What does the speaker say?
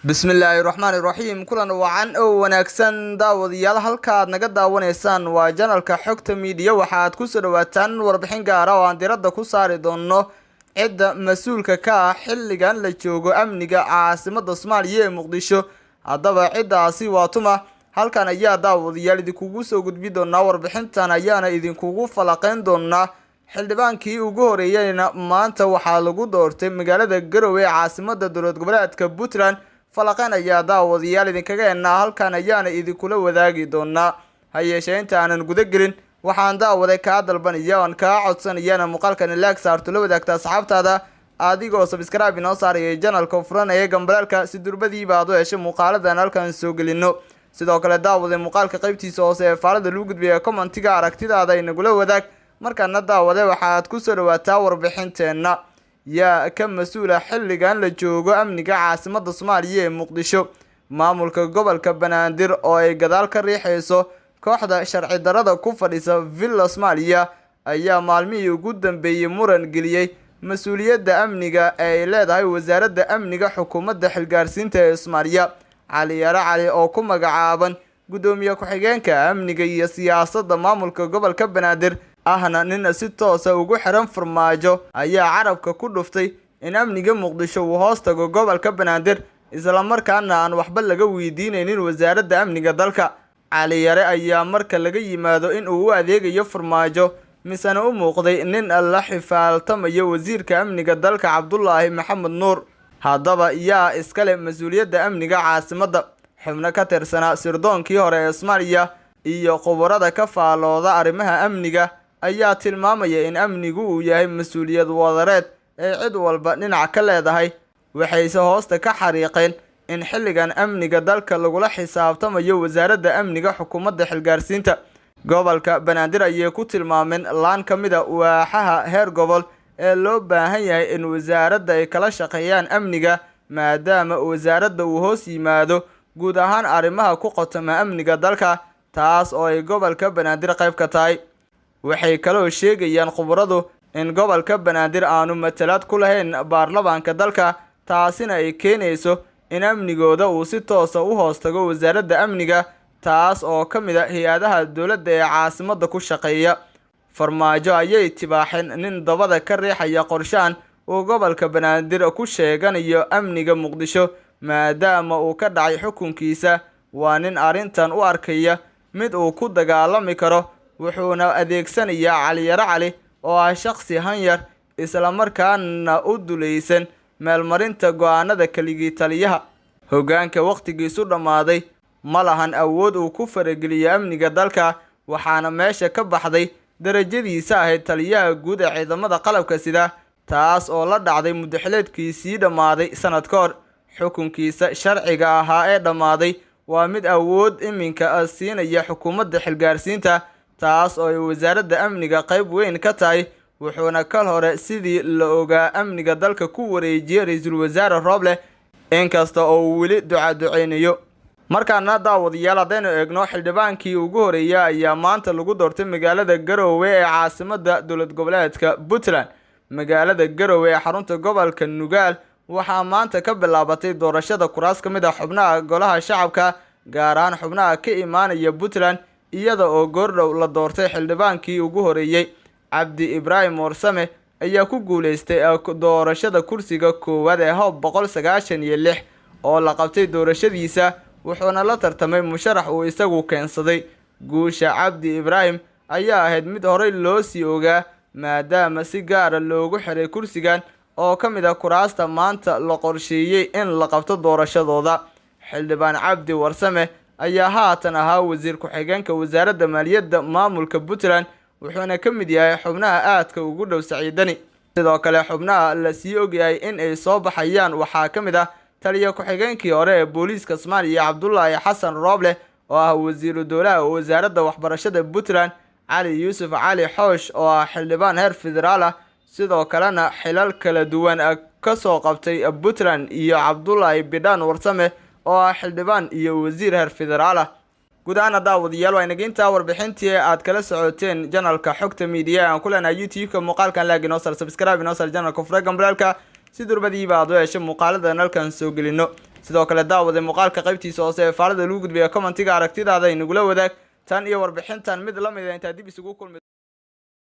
Bismillaahi raxmaani raxiim. Kulan wacan oo wanaagsan, daawadayaal. Halka aad naga daawanaysaan waa channelka Xogta Media. Waxaad kusoo dhawaataan warbixin gaara oo aan diradda ku saari doono cidda mas-uulka ka ah xilligan la joogo amniga caasimada Soomaaliya ee Muqdisho. Haddaba, ciddaasi waa tuma? Halkan ayaa, daawadayaal, idinkugu soo gudbi doonaa. Warbixintan ayaana idinkugu falaqeyn doonaa. Xildhibaankii ugu horeeyeyna maanta waxaa lagu doortay magaalada Garowe ee caasimada dowlad goboleedka Puntland. Falaqeyn ayaa, daawadayaal, idinkaga heenaa. Halkan ayaana idinkula wadaagi doonaa. Ha yeeshee, inta aanan guda gelin, waxaan, daawade, kaa dalbanaya oon kaa codsanayana muuqaalkan like saarto, la wadaagta asxaabtaada, adigoo subscribe inoo saaraya channelka, furanaya gambaleelka, si durbadiiba aad u hesho muuqaaladan halkan soo gelino. Sidoo kale, daawade, muuqaalka qaybtiisa hoose ee faalada lagu gudbiya commentiga aragtidaada inagula wadaag. Markaana, daawade, waxaad kusoo dhawaataa warbixinteenna. Yaa ka mas-uula xilligan la joogo amniga caasimada Soomaaliya ee Muqdisho? Maamulka gobolka Banaadir oo ay gadaal ka riixayso kooxda sharci darada ku fadhisa Villa Soomaaliya ayaa maalmihii ugu dambeeyey muran geliyey mas-uuliyadda amniga ee ay leedahay wasaaradda amniga xukuumadda xilgaarsiinta ee Soomaaliya. Cali Yare Cali, oo ku magacaaban guddoomiye ku-xigeenka amniga iyo siyaasadda maamulka gobolka Banaadir, ahna nin si toosa ugu xiran Farmaajo, ayaa carabka ku dhuftay in amniga Muqdisho uu hoos tago gobolka Banaadir, islamarkaana aan waxba laga weydiinaynin wasaaradda amniga dalka. Cali Yare ayaa, marka laga yimaado in uu u adeegayo Farmaajo, misena u muuqday nin la xifaaltamayo wasiirka amniga dalka, Cabdulaahi Maxamed Nuur. Haddaba, yaa iskale mas-uuliyadda amniga caasimadda? Xubno ka tirsanaa sirdoonkii hore ee Soomaaliya iyo khubarada ka faalooda arrimaha amniga ayaa tilmaamaya in amnigu uu yahay mas-uuliyad wadareed ee cid walba dhinac ka leedahay. Waxayse hoosta ka xariiqeen in xilligan amniga dalka lagula xisaabtamayo wasaaradda amniga xukuumadda xilgaarsiinta. Gobolka Banaadir ayay ku tilmaameen laan ka mid a waaxaha heer gobol ee loo baahan yahay in wasaaradda ay kala shaqeeyaan amniga, maadaama wasaaradda uu hoos yimaado guud ahaan arrimaha ku qotoma amniga dalka, taas oo ay gobolka Banaadir qayb ka tahay. Waxay kaloo sheegayaan khubaradu in gobolka Banaadir aanu matalaad ku lahayn baarlamaanka dalka, taasina ay keenayso in amnigooda uu si toosa u hoos tago wasaaradda amniga, taas oo ka mid a hay-adaha dowladda ee caasimadda ku shaqeeya. Farmaajo ayay tibaaxeen nin dabada ka riixaya qorshahan uu gobolka Banaadir ku sheeganayo amniga Muqdisho, maadaama uu ka dhacay xukunkiisa. Waa nin arrintan u arkaya mid uu ku dagaalami karo, wuxuuna adeegsanayaa Caliyare Cali oo ah shaqsi hanyar, islamarkaana u dulaysan meelmarinta go-aanada keligii taliyaha. Hoggaanka wakhtigiisu dhammaaday ma lahan awood uu ku farageliyo amniga dalka, waxaana meesha ka baxday darajadiisa ahayd taliyaha guud ee ciidamada qalabka sida, taas oo la dhacday muddaxileedkiisii dhammaaday sanad ka hor. Xukunkiisa sharciga ahaa ee dhammaaday waa mid awood iminka siinaya xukuumadda xilgaarsiinta, taas oo ay wasaaradda amniga qayb weyn ka tahay. Wuxuuna kal hore, sidii la ogaa, amniga dalka ku wareejiyay ra-iisul wasaare Rooble, inkasta oo uu weli ducaduceynayo. Markaana, daawadayaal, haddaynu eegno, xildhibaankii ugu horeeyay ayaa maanta lagu doortay magaalada Garowe ee caasimada dowlad goboleedka Puntland. Magaalada Garowe ee xarunta gobolka Nugaal waxaa maanta ka bilaabatay doorashada kuraas ka mid ah xubnaha golaha shacabka, gaar ahaan xubnaha ka imaanaya Puntland, iyada oo goordhow la doortay xildhibaankii ugu horeeyey. Cabdi Ibraahim Warsame ayaa ku guuleystay doorashada kursiga koowaad ee Hoob 196 oo la qabtay doorashadiisa, wuxuuna la tartamay musharax uu isagu keensaday. Guusha Cabdi Ibraahim ayaa ahayd mid horey loo sii ogaa, maadaama si gaara loogu xiray kursigan oo ka mid ah kuraasta maanta la qorsheeyey in la qabto doorashadooda. Xildhibaan Cabdi Warsame ayaa haatan ahaa wasiir ku-xigeenka wasaaradda maaliyadda maamulka Puntland, wuxuuna ka mid yahay xubnaha aadka ugu dhow Saciidani. Sidoo kale, xubnaha lasii ogyahay in ay soo baxayaan waxaa ka mid ah taliya ku-xigeenkii hore ee booliiska Soomaaliya, Cabdulaahi Xasan Rooble, oo ah wasiiru dowlaha wasaaradda waxbarashada Puntland, Cali Yuusuf Cali Xoosh, oo ah xildhibaan heer federaal ah, sidoo kalena xilal kala duwan kasoo qabtay Puntland, iyo Cabdulaahi Bidhaan Warsame, oo ah xildhibaan iyo wasiir heer federaal ah. Guud ahaana, daawadayaal, waa inaga intaa warbixintii aad kala socoteen channelka Xogta Media aan ku leenahay YouTube-ka. Muuqaalkan like inoo sar, subscribe inoo sar channelka, fura gambaleelka, si durbadiiba aad u hesho muuqaaladan halkan soo gelino. Sidoo kale daawade, muuqaalka qaybtiisa hoose ee faalada lagu gudbiya commentiga aragtidaada inagula wadaag. Tan iyo warbixintan mid la mida intaa dib isugu kulmi.